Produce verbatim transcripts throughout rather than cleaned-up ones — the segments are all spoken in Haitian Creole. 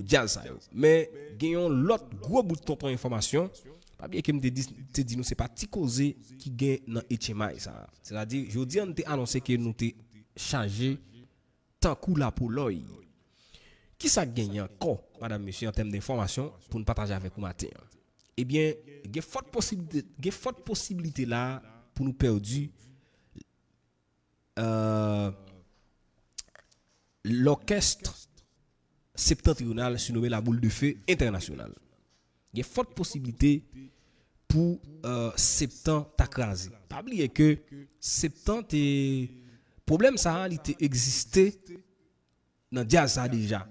djaz sa yo. Men gen yon lòt gwo bout tonton enfòmasyon. Pa bliye ke m te di, te di nou se pa ti koze ki gen nan H M I sa. Sètadi, jodi a n te anonse ke nou te chaje tankou lapolòy. Kisa k genyen ankò, madanm, mesye, an tèm de enfòmasyon pou n pataje avèk ou maten an? Ebyen, gen fòt posiblite, gen fòt posiblite la pou nou pèdi euh, lòkès septantriyonal sinome La Boule de Feu International. Gen fòt posiblite pou euh, Septan ta kraze. Pa bliye ke Septan te pwoblèm sa a li te egziste nan djaz sa deja.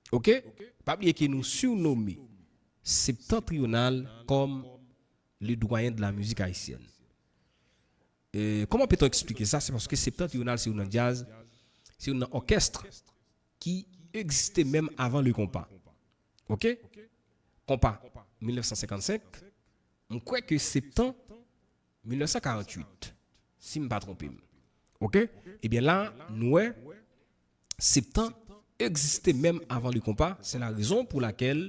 Oke? Pa bliye ke nou sirnome Septantriyonal kòm le doyen de la musique haïtienne. E, kòman pe t on eksplike sa? Se paske Septantriyonal se youn nan djaz, se youn nan òkès ki egziste menm avan le konpa. Oke? Konpa, mil nèf san senkannsenk, m kwè ke Septan, mil nèf san karanntuit, si m pa twonpe m. Oke? Ebyen la, nou wè, Septan egziste menm avan le konpa, se la rezon pou lakèl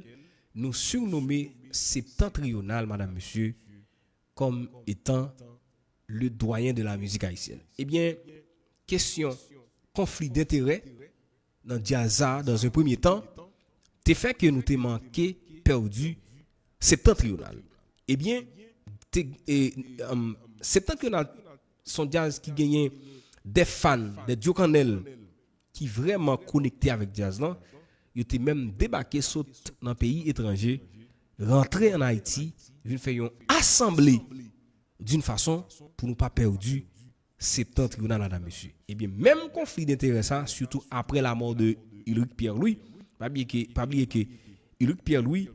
nou sirnome Septantriyonal, madanm, mesye, kòm etan le doyen de la musique haïtienne. Ebyen, kesyon konfli denterè nan djaz sa, dans un premier temps, te fè ke nou te manke pèdi Septantriyonal. Ebyen, te, e, um, Septantriyonal se on djaz ki genyen de fan, de djokannèl ki vrèman konekte avèk djaz lan. Yo te menm debake sot nan peyi etranje, rantre ann Ayiti, vin fè yon asanble d'une façon pou nou pa pèdi Septantriyonal, madanm, mesye. Ebyen, menm konfli denterè sa, sitou aprè lamò de Ulric Pierre-Louis, pa bliye ke, pa bliye ke Ulric Pierre-Louis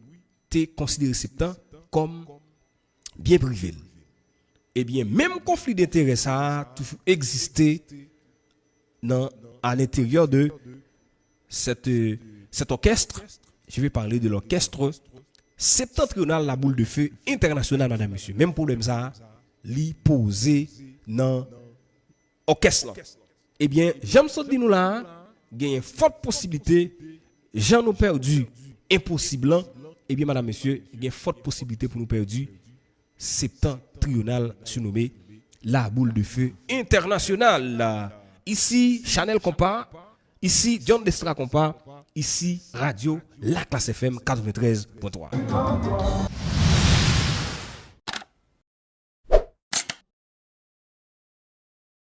te konsidere Septan kòm byen prive l. Ebyen, menm konfli denterè sa a toujou egziste nan, à l'intérieur de cette, euh, cet orchestre. Je vais parler de l'orchestre septentrional La Boule de Feu International, madanm, mesye. Menm pwoblèm sa a, li poze nan òkès lan. Ebyen, jan m sot di nou la a, genyen fòt posiblite, jan nou pèdi enposib lan, ebyen, madanm, mesye, gen fòt posiblite pou nou pèdi Septantriyonal, sirnome La Boule de Feu International. Isi Chanèl Konpa, isi John Destra Konpa, isi Radio La Classe F M quatre-vingt-treize point trois.